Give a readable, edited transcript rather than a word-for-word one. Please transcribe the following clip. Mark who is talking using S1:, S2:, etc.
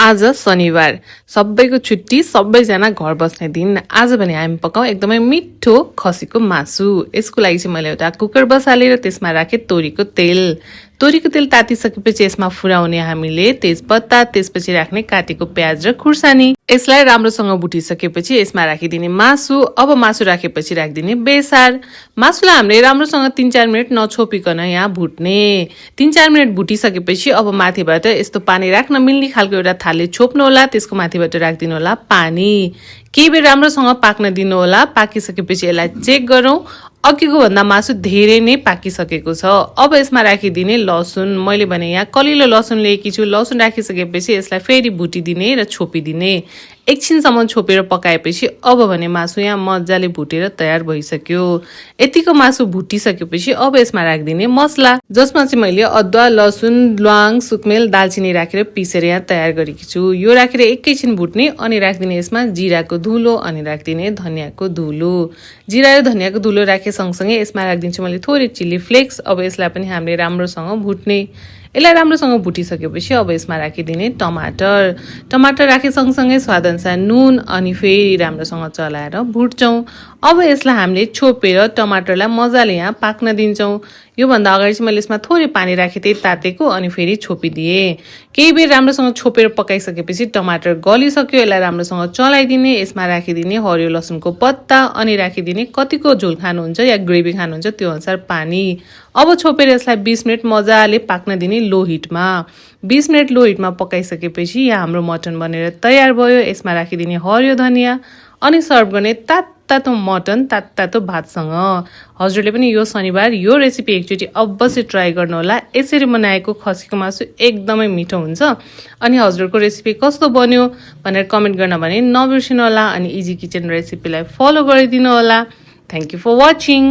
S1: आज शनिबार सबैको छुट्टी सबैजना घर बस्ने दिन। आज भने हामी पकाउँ एकदमै मिठो खसीको मासु। यसको लागि चाहिँ मैले एउटा कुकर बसालेर त्यसमा राखेँ तोरीको तेल। तोरीको तेल तातिसकेपछि यसमा फुराउने हामीले तेजपत्ता, त्यसपछि राख्ने काटेको प्याज र खुर्सानी। यसलाई राम्रोसँग भुटिसकेपछि यसमा राखिदिने मासु। अब मासु राखेपछि राखिदिने बेसार। मासुलाई हामीले राम्रोसँग 3-4 मिनट नछोपिकन यहाँ भुट्ने। 3-4 मिनट भुटिसकेपछि अब माथिबाट यस्तो पानी राख्न मिल्ने खालको एउटा थालले छोप्नु होला, त्यसको माथिबाट राखिदिनु होला पानी। केही बेर राम्रोसँग पाक्न दिनु होला। पाकिसकेपछि यसलाई चेक गरौँ। अघिको भन्दा मासु धेरै नै पाकिसकेको छ। अब यसमा राखिदिने लसुन। मैले भने यहाँ कलिलो लसुन लिएकी छु। लसुन राखिसकेपछि यसलाई फेरि भुटिदिने र छोपिदिने। एकछिनसम्म छोपेर पकाएपछि अब भने मासु यहाँ मजाले भुटेर तयार भइसक्यो। यतिको मासु भुटिसकेपछि अब यसमा राखिदिने मसला, जसमा चाहिँ मैले अदुवा, लसुन, ल्वाङ, सुकमेल, दालचिनी राखेर पिसेर यहाँ तयार गरेकी छु। यो राखेर एकैछिन भुट्ने अनि राखिदिने यसमा जिराको धुलो अनि राखिदिने धनियाको धुलो। जिरा र धनियाको धुलो राखे सँगसँगै यसमा राखिदिन्छु मैले थोरै चिल्ली फ्लेक्स। अब यसलाई पनि हामीले राम्रोसँग भुट्ने। यसलाई राम्रोसँग भुटिसकेपछि अब यसमा राखिदिने टमाटर। टमाटर राखे सँगसँगै स्वादअनुसार नुन अनि फेरि राम्रोसँग चलाएर भुट्छौँ। अब यसलाई हामीले छोपेर टमाटरलाई मजाले यहाँ पाक्न दिन्छौँ। योभन्दा अगाडि चाहिँ मैले यसमा थोरै पानी राखेँ थिएँ तातेको अनि फेरि छोपिदिएँ। केही बेर राम्रोसँग छोपेर पकाइसकेपछि टमाटर गलिसक्यो। यसलाई राम्रोसँग चलाइदिने। यसमा राखिदिने हरियो लसुनको पत्ता अनि राखिदिने कतिको झोल खानुहुन्छ या ग्रेभी खानुहुन्छ त्यो अनुसार पानी। अब छोपेर यसलाई 20 मिनट मजाले पाक्न दिने लो हिटमा। 20 मिनट लो हिटमा पकाइसकेपछि यहाँ हाम्रो मटन बनेर तयार भयो। यसमा राखिदिने हरियो धनिया अनि सर्भ गर्ने तातो मटन तातो भातसँग। हजुरले पनि यो शनिबार यो रेसिपी एकचोटि अवश्य ट्राई गर्नुहोला। यसरी बनाएको खसीको मासु एकदमै मिठो हुन्छ। अनि हजुरको रेसिपी कस्तो बन्यो भनेर कमेन्ट गर्न भने नबिर्सिनु होला। अनि इजी किचन रेसिपीलाई फलो गरिदिनु होला। Thank you for watching.